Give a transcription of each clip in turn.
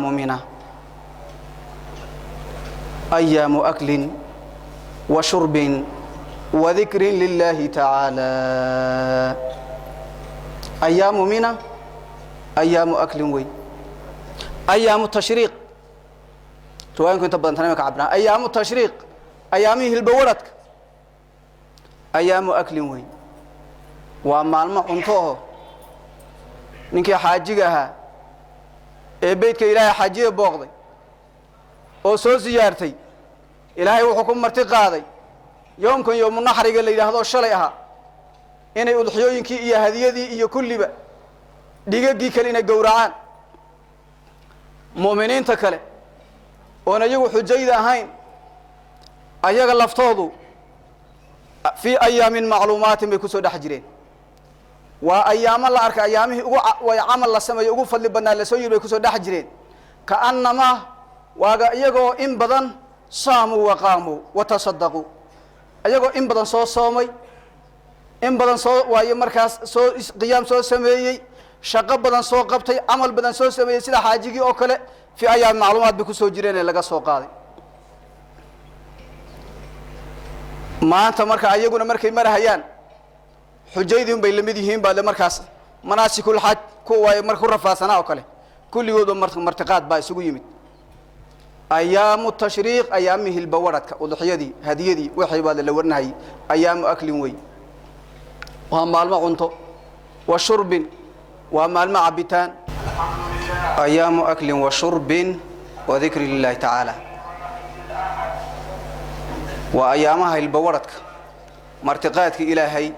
Ayaamu mina, ayaamu aklin wa shurbin wa dikrin lilahi tacaala. Ayaamu mina ayaamu aklin wey, ayaamu tashriiq riwaayinku inta badan tana ka cabiraan, ayaamu tashriiq, ayaamihii hilbawaradka, ayaamu aklin wey, waa maalmo cunto oo ninkii xaajiga ahaa ee beytka Ilaahay xaajiya booqday oo soo siyaartay, Ilaahay wuxuu ku marti qaaday yoomkan yoomu naxriga la yidhaahdo shalay ahaa inay udxiyooyinkii iyo hadiyadii iyo kulliba dhigagii kale inay gowracaan. Mu'miniinta kale oon iyagu xujayda ahayn, ayaga laftoodu fii ayaamin macluumaatin bay kusoo dhex jireen. Waa ayaamo la arkay, ayaamihii ugu way camal la sameeyo ugu fadli badnaa lasoo yiri bay kusoo dhex jireen. Kaannamaa waaga iyagoo in badan saamuu wa qaamuu wa tasadaquu, iyagoo in badan soo soomay, in badan soo waayo markaas soo qiyaam soo sameeyey, shaqo badan soo qabtay, camal badan soo sameeyey, sida xaajigii oo kale fii ayaami macluumaad bay kusoo jireen ee laga soo qaaday. Maanta marka ayaguna markay marahayaan xujaydii un bay lamid yihiin baa le markaas manaasikul xaj kuwa waaye marka ku rafaadsanaa oo kale kulligoodba martiqaad baa isugu yimid. Ayaamu tashriiq, ayaamihii hilbawaradka, udxiyadii, hadiyadii, waxay baa la warinahayay. Ayaamu aklin wey, waa maalmo cunto, wa shurbin, waa maalmo cabitaan. Ayaamu aklin wa shurbin wa dikri lillahi tacaala, waa ayaamaha hilbawaradka, martiqaadka Ilaahay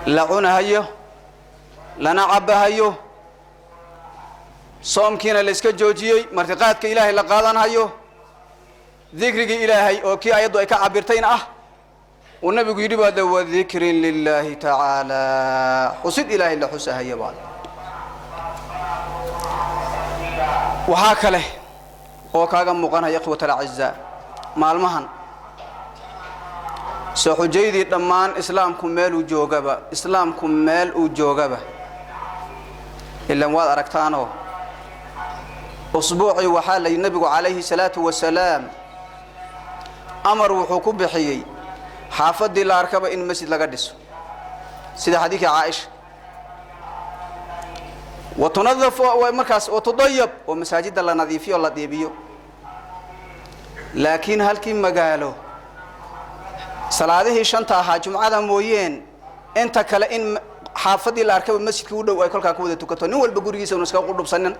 la cunahayo lana cabahayo, soomkiina la iska joojiyey, martiqaadka Ilaahay la qaadanhayo, dikrigii Ilaahay oo kii ayaddu ay ka cabirtayna ah uu nabigu yidhi baade wadikrin lilahi tacaala, xusid Ilaahay la xusahaya baad. Waxaa kale oo kaaga muuqanaya, ikhwat alacizaa, maalmahan soo xujaydii dhammaan islaamku meeluu joogaba, islaamku meel uu joogaba, ilan waad aragtaanoo usbuucii waxaa la nabigu calayhi salaatu wasalaam amar wuxuu ku bixiyey xaafaddii la arkaba in masjid laga dhiso, sida xadiidkii Caaisha, wa tunadaf markaas wa tudayab, oo masaajidda la nadiifiyo o la dhiibiyo. Laakiin halkii magaalo salaadihii shanta ahaa jumcada mooyeen inta kale in xaafaddii la arkaba masjidkii u dhow ay kolkaa ku wada tukato, nin walba gurigiisa unu iskaga qudhubsanin.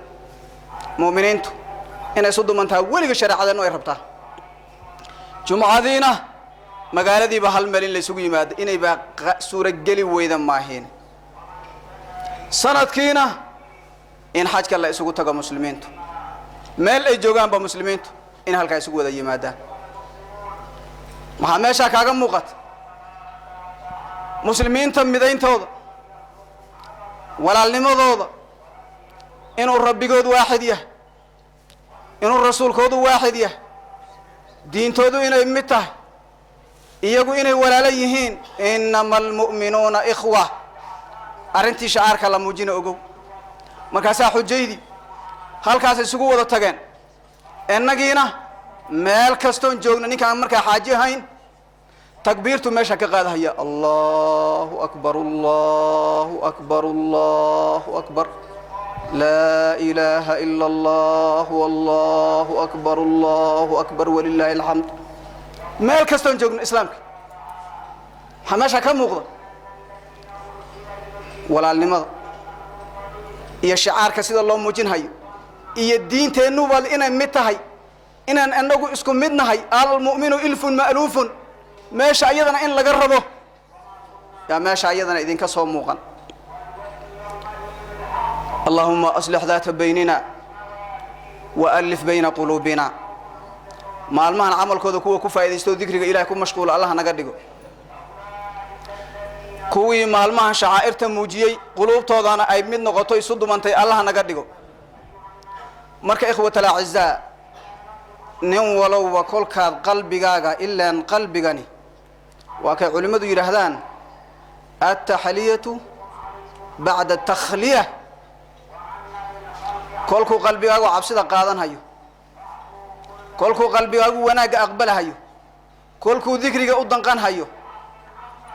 Mu'miniintu inay isu dumantaha weliga shareecadeennu ay rabtaa. Jumcadiina magaaladiiba hal meel in la isugu yimaado inaybaa suurageli weyda maahiin. Sanadkiina in xajka la isugu tago, muslimiintu meel ay joogaanba muslimiintu in halkaa isugu wada yimaadaan. Maxaa meeshaa kaaga muuqata? Muslimiinta midayntooda, walaalnimadooda, inuu rabbigood waaxid yahay, inuu rasuulkoodu waaxid yahay, diintoodu inay mid tahay, iyagu inay walaalo yihiin. Inama almu'minuuna ikhwa, arrintii shacaarka la muujina ogow. Markaasaa xujaydii halkaas isugu wada tageen, innagiina meel kastoon joogno ninkaan markaa xaaji ahayn takbiirtu meesha ka qaadahaya, Allahu akbar, Allahu akbar, Allahu akbar, laa ilaaha ila Allah, allahu akbar, Allahu akbar, walilaahi alxamd. Meel kastoon joogno islaamka waxaa meesha ka muuqda walaalnimada iyo shicaarka sida loo muujinhayo iyo diinteennuba inay mid tahay, inaan inagu isku mid nahay. Almu'minu ilfun ma'luufun, meesha iyadana in laga rabo yaa meesha iyadana idinka soo muuqan. Allahuma aslix daata baynina wa alif bayna quluubina. Maalmahan camalkooda kuwa ku faa'iidaysto dikriga Ilahay ku mashquula Allah naga dhigo. Kuwii maalmahan shacaa'irta muujiyey quluubtoodana ay mid noqoto isu dumantay Allah naga dhigo. Marka ikhwat alacizaa, nin walowba kolkaad qalbigaaga ilaan qalbigani waa kay culimmadu yidhaahdaan altaxliyatu bacda atakhliya. Kolkuu qalbigaagu cabsida qaadanhayo, kolkuu qalbigaagu wanaagga aqbalahayo, kolkuu dikriga u danqanhayo,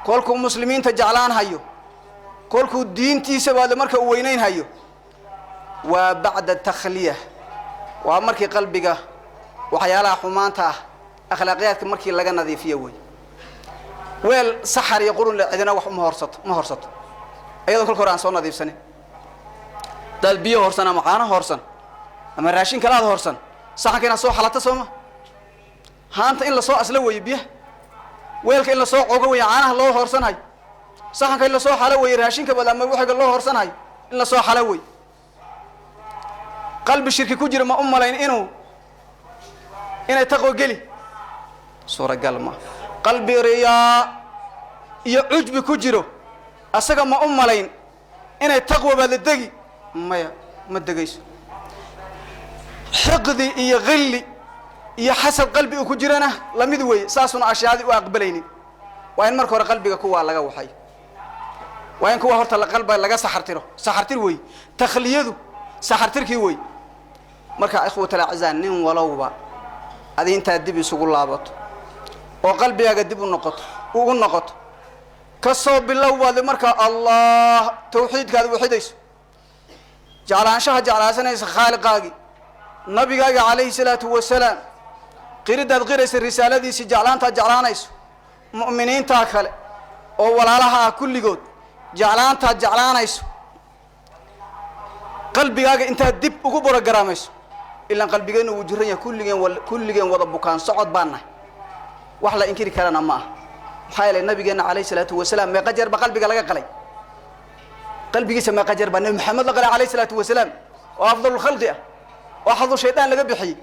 kolkuu muslimiinta jeclaanhayo, kolkuu diintiisa baadle marka uu weynaynhayo, waa bacda takhliya, waa markii qalbiga waxyaalaha xumaanta ah akhlaaqiyaadka markii laga nadiifiyo wey. Weel saxar iyo qurun le cidina wax uma horsato, ma horsato iyadoo kolka hore aan soo nadiifsanin. Daad biyo horsan ama caano horsan ama raashin kale aad horsan, saxanka inaad soo xalato sooma, haanta in lasoo aslo weeye biyaha, weelka in lasoo cogo weeye caanaha loo horsanhayo, saxanka in lasoo xalo weeye raashinka bad ama waxiga loo horsanhayo in lasoo xalo weeye. Qalbi shirki ku jira ma u malayn inuu inay taqwo geli, suuragal ma. Qalbi riyaa iyo cujbi ku jiro asaga ma u malayn inay taqwo baad la degi, maya, ma degayso. Xiqdi iyo khilli iyo xasad qalbi uu ku jirana lamid weeye, saasuna ashyaadii u aqbalaynin. Waa in marka hore qalbiga kuwaa laga waxay, waa in kuwa horta qalbiga laga saxartiro, saxartir weeye takhliyadu, saxartirkii wey. Marka ikhwat alacizaa, nin walowba adi intaad dib isugu laabato oo qalbigaaga dib u noqoto ugu noqoto, ka soo bilow baad marka Allah tawxiidkaad waxidayso, jeclaanshaha jeclaasanaysa khaaliqaagii, nabigaaga calayhi salaatu wasalaam, qiridaad qiraysa risaaladiisii, jeclaantaad jeclaanayso mu'miniintaa kale oo walaalaha ah kulligood jeclaantaad jeclaanayso, qalbigaaga intaad dib ugu borogaraameyso. Ilaan qalbigeennu wuu jiran yahay, kulligeen kulligeen wada bukaan socod baan nahay, wax la inkiri karana ma aha. Maxaa yeelay nabigeenna calayhi salaatu wasalaam meeqa jeer ba qalbiga laga qalay, qalbigiisa meeqa jeer baa nabi Maxamed la qalay calayhi salaatu wasalaam, oo afdalul khalqi ah, oo xadu shaydaan laga bixiyey.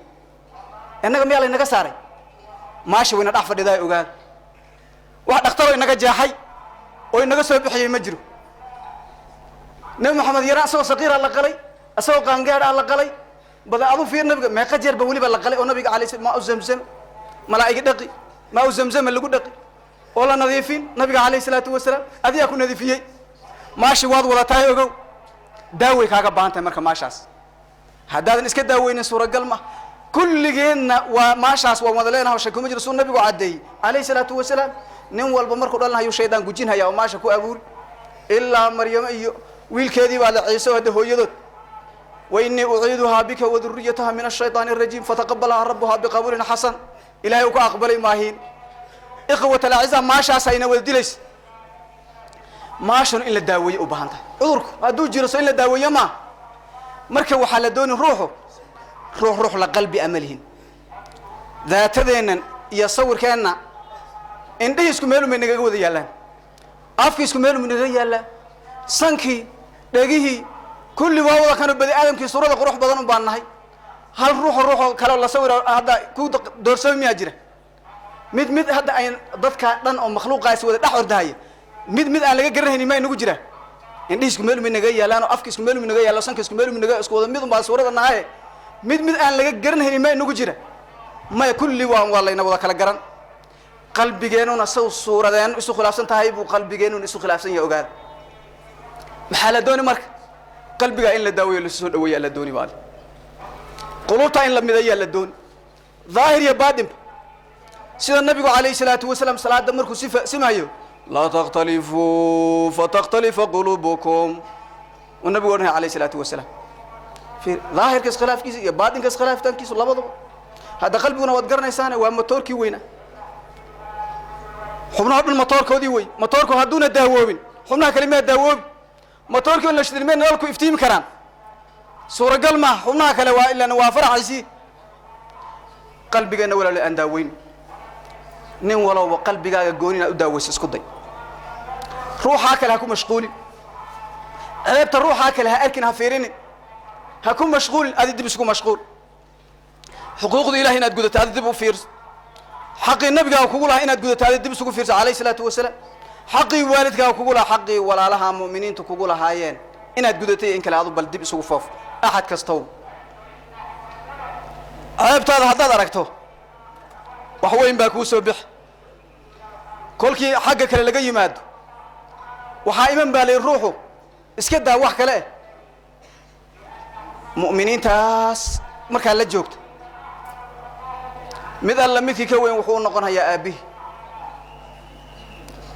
Innaga miyaa laynaga saaray? Maasha wayna dhex fadhidaa, ogaada. Wax dhakhtaroo inaga jeexay oo inaga soo bixiyey ma jiro. Nabi Maxamed yaraan isagoo saqiira la qalay, isagoo qaangaadh ah la qalay. Bada adu fiir nabiga meeqa jeer ba weliba la qalay oo nabiga alay maa u zamzam malaa'igi dhaqi, maa u zamzama lagu dhaqi oo la nadiifin nabiga calayhi salaatu wasalaam. Adigaa ku nadiifiyey, maashi waad wadatahay, ogow daaway kaaga baahan tahay. Marka maashaas haddaadan iska daaweynin suuragal ma. Kulligeenna waa maashaas waan wada leenaha, shaki kuma jiro, suu nabigu caddeeyey calayhi salaatu wasalaam. Nin walba markuu dhalanhayu shaydaan gujinhaya oo maasha ku abuuri, ilaa Maryamo iyo wiilkeedii baa la Ciise hadda hooyadood, wa innii uciiduhaa bika wa duriyataha min ashaytaani arajiim fataqabalahaa rabbuhaa biqabuulin xasan. Ilahay uu ka aqbalay maahiin. Ikhwat alacizaa, maashaas ayna wada dilaysa. Maashanu in la daaweeye u baahan tahay. Cudurku hadduu jiro so in la daaweeye maa. Marka waxaa la dooni ruuxu ruux ruux la qalbi ama lihin. Daatadeennan iyo sawirkeenna indhihii isku meelun bay nagaga wada yaallaan, afkii isku meelun bay nagaga yaallaan, sankii, dhegihii, kulli waa wada kano bani aadamkii suurada qurux badan un baan nahay. Hal ruuxo ruuxoo kaleo la sawira hadda ku doorsoomi miyaa jira? Mid mid hadda ay dadka dhan oo makhluuqaasi wada dhex ordahaya, mid mid aan laga garanhaynin maa inagu jira? Indhihi isku meel bay naga yaallaan oo afka isku meel bay naga yaallaan, sanka isku meel bay naga, isku wada mid un baa suurada nahaye. Mid mid aan laga garanhaynin maa inagu jira? Maya, kulli waa layna wada kala garan. Qalbigeenuna saw suuradeen isu khilaafsan tahay buu qalbigeenuna isu khilaafsan yahay, ogaada. Maxaa la dooni marka? Qalbigaa in la daaweeyo, lasu soo dhaweeyaa la dooni baale, quluubtaa in la midayaa la dooni, daahir iyo baatinba. Sida nabigu calayhi salaatu wasalaam salaada markuu simayo, laa takhtalifuu fatakhtalifa quluubukum, uu nabigu odhanaya calayhi salaatu wasalaam. Fiir daahirka iskhilaafkiisa iyo baatinka iskhilaaftaankiisu labadaba. Hadda qalbiguna waad garanaysaane waa motoorkii weynaa, xubnaha dhan motoorkoodii wey. Motoorku hadduuna daawoobin xubnaha kale miyaa daawoobi? Motoorkii on la shidin may nalalku iftiimi karaan? Suuragal maaha. Xubnaha kale waa ilan waa faraxaysii. Qalbigeenna walaalo aan daaweyn. Nin walowba qalbigaaga gooni inaad u daaweyso isku day. Ruuxaa kale ha ku mashquulin, ceebta ruuxaa kale ha arkin, ha fiirinin, ha ku mashquulin, adi dib isku mashquul. Xuquuqda ilahay inaad gudato adi dib u fiirso, xaqii nabigaaga kugu lahaa inaad gudato adi dib isugu fiirso calayhi salaatu wasalaam, xaqii waalidkaaga kugu lahaa, xaqii walaalaha mu'miniinta kugu lahaayeen inaad gudatay in kale adu bal dib isugu foof. Axad kastow ceebtaada haddaad aragto wax weyn baa kuu soo bixi. Kolkii xagga kale laga yimaado waxaa iman baa lay ruuxu iska daa wax kale eh. Mu'miniintaas markaa la joogta, mid alla midkii ka weyn wuxuu u noqonayaa aabbihii,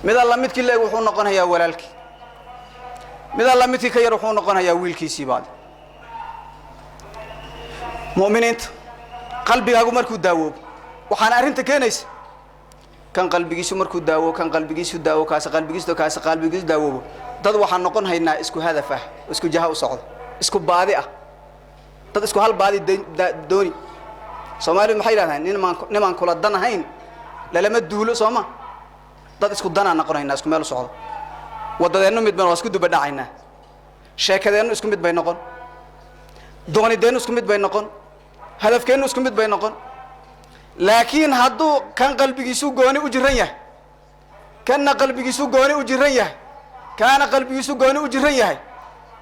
mid alla midkii leeg wuxuu noqonayaa walaalkii, mid alla midkii ka yar wuxuu noqonayaa wiilkiisii. Baadi mu'miniinta qalbigaagu markuu daawoobo, waxaana arrinta keenaysa kan qalbigiisu markuu daawo, kan qalbigiisu daawo, kaasi qalbigiisu, kaasi qalbigiisu daawoobo, dad waxaan noqon haynaa isku hadaf ah, isku jaha u socda, isku baadi ah, dad isku hal baadi dooni. Soomaalidu maxay yidhahdaan? Nimaan nimaan kula dan ahayn lalama duulo, soo ma? Dad isku danaa noqonaynaa, isku meel u socdo, wadadeennu mid ban waa isku duba dhacaynaa, sheekadeennu isku mid bay noqon, doonideennu isku mid bay noqon, hadafkeennu isku mid bay noqon. Laakiin hadduu kan qalbigiisu gooni u jiran yahay, kanna qalbigiisu gooni u jiran yahay, kaana qalbigiisu gooni u jiran yahay,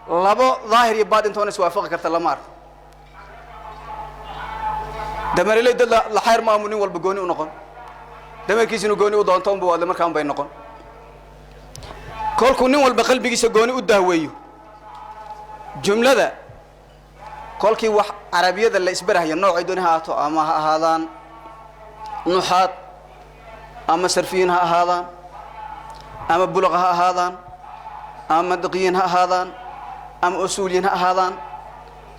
labo daahir iyo baatintoona iswaafaqi karta lama arko. Damareley dad la xayr maamu, nin walba gooni u noqon, damarkiisa inuu gooni u doonto unba waadle markaan bay noqon. Kolkuu nin walba qalbigiisa gooni u daaweeyo, jumlada kolkii wax carabiyada la isbarahayo noocay dooni ha ahaato, ama ha ahaadaan nuxaad, ama sarfiyiin ha ahaadaan, ama bulaqa ha ahaadaan, ama mandiqiyiin ha ahaadaan, ama usuuliyiin ha ahaadaan,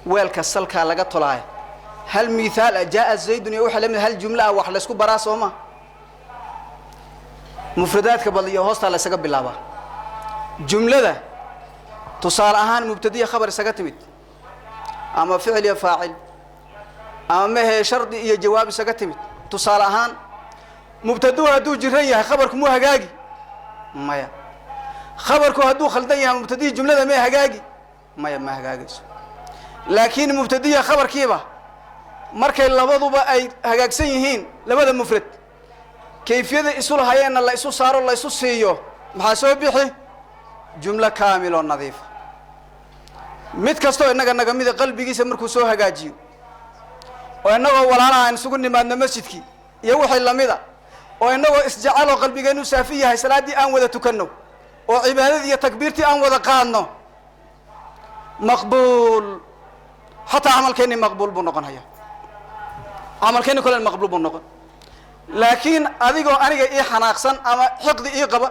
weelka salkaa laga tolaayo hal mithaal ah, jaa zaydun iyo waxa lamid, hal jumla ah wax laysku baraa, soo ma? Mufradaadka bal iyo hoostaa la ysaga bilaabaa. Jumlada tusaale ahaan mubtadiya khabar isaga timid, ama ficil iyo faacil, ama mehe shardi iyo jawaab isaga timid, tusaale ahaan mubtaduhu hadduu jiran yahay, khabarku muu hagaagi? Maya. Khabarku hadduu khaldan yahay, mubtadihii jumlada may hagaagi? Maya, ma hagaagayso. Laakiin mubtadiya khabarkiiba markay labaduba ay hagaagsan yihiin, labada mufrad kayfiyada isu lahayeenna la isu saaro, la isu siiyo, maxaa soo bixi? Jumlo kaamil oo nadiifa. Mid kastoo innaga nagamida qalbigiisa markuu soo hagaajiyo, oo innagoo walaalaha aan isugu nimaadno masjidkii iyo wixii lamida, oo innagoo isjeceloo qalbigeennu saafi yahay salaaddii aan wada tukanno, oo cibaadadii iyo takbiirtii aan wada qaadno, maqbuul. Xataa camalkeenni maqbuul buu noqon hayaa, camalkeenni kole maqbuul buu noqon. Laakiin adigoo aniga ii xanaaqsan ama xiqdi ii qaba,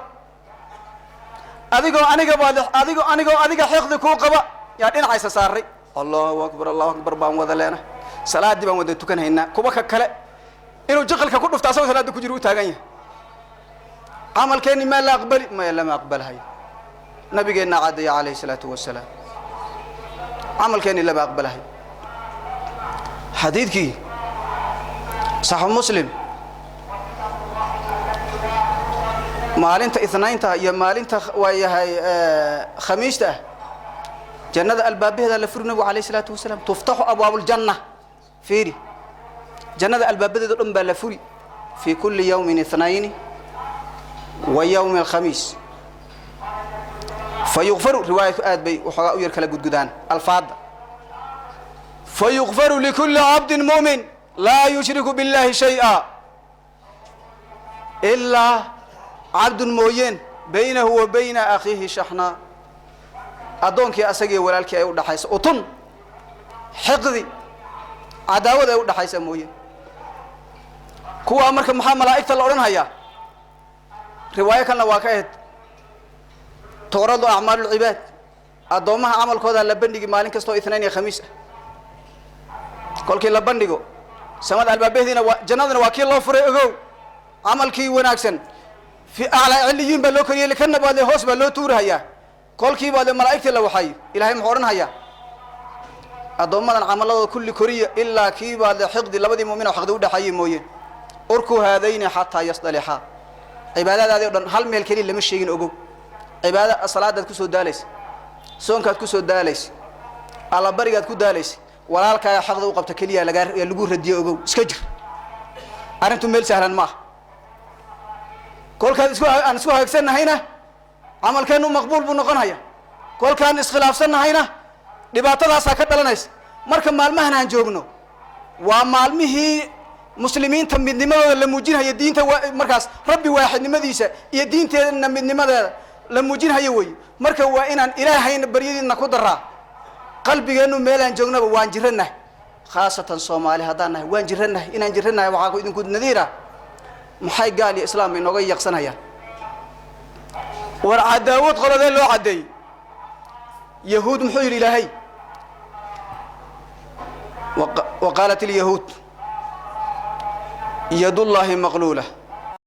adigoo aniga baad adigoo anigoo adiga xiqdi kuu qaba, yaa dhinacaysa saaray, Allahu akbar, Allahu akbar baan wada leenahay, salaaddii baan wada tukan haynaa, kuwa ka kale inuu jiqilka ku dhufto asagoo salaadda ku jiro u taagan yahay, camalkeenni maa la aqbali? Maya, lama aqbalhayo. Nabigeenna cadaya calayhi salaatu wasalaam, camalkeenni lama aqbalahayo. Xadiidkii saxu Muslim, maalinta Ithnaynta iyo maalinta waa yahay Khamiista ah, jannada albaabaheeda la furi. Nabigu alayh isalaatu wasalaam, tuftaxu abwaabu ljanna, fiiri, jannada albaabadeeda o dhan baa la furi fi kulli yawmin ithnayni wa yawmi alkhamiis, fa yukfaru. Riwaayadku aad bay waxoogaa u yar kala gudgudaan alfaadda. Fa yukfaru likulli cabdin mu'min laa yushriku biاllahi shay'a, ilaa cabdun mooyeen baynahu wa bayna akhiihi shaxnaa, addoonkii asagii walaalkii ay u dhaxaysa utun, xiqdi, cadaawad ay u dhaxaysa mooyeen. Kuwaa marka maxaa malaa'igta la odhan hayaa? Riwaayo kalena waa ka ahayd, tucradu acmaalu lcibaad, addoommaha camalkoodaa la bandhigi maalin kastoo Ithnain iyo Khamiis ah. Kolkii la bandhigo, samada albaabahdiina waa jannadana waa kii loo furay. Ogow, camalkii wanaagsan fi aclaa ciliyiin baa loo koriyey, kana baadle hoos baa loo tuurahayaa. Kolkii baadle malaa'igtii la waxay, Ilahay muxuu odhan hayaa? Addoommadan camaladooda kulli koriya, ilaa kii baadle xiqdi, labadii mu'min oo xiqdi udhexeeyey mooye, urku haadayni xataa yasdalixaa. Cibaadadaadii o dhan hal meel keliya lama sheegin. Ogow, cibaada salaadaad kusoo daalaysa, soonkaad kusoo daalaysa, allabarigaad ku daalaysa, walaalkaaga xaqda u qabta keliya lagaa lagu radiyo. Ogow, iska jir, arrintu meel sahlan ma aha. Kolkaad isku aan isku hagaagsannahayna, camalkeennu maqbuul buu noqon haya. Kolkaan iskhilaafsannahayna, dhibaatadaasaa ka dhalanaysa. Marka maalmahan aan joogno waa maalmihii muslimiinta midnimadooda la muujinhayo, diinta markaas Rabbi waaxidnimadiisa iyo diinteedana midnimadeeda la muujinhayo wey. Marka waa inaan Ilaahayna baryadiina ku daraa. Qalbigeennu meelaan joognaba waan jirannahay, khaasatan Soomaali haddaan nahay waan jirannahay. Inaan jirannahay waxaa ku idinku nadiira, maxay gaal iyo islaam inooga yaqsanayaan? War cadaawad qoladee loo caddeeyey? Yahuud. Muxuu yidhi Ilaahay? Wa qaalat ilyahuud yadullaahi maqluula.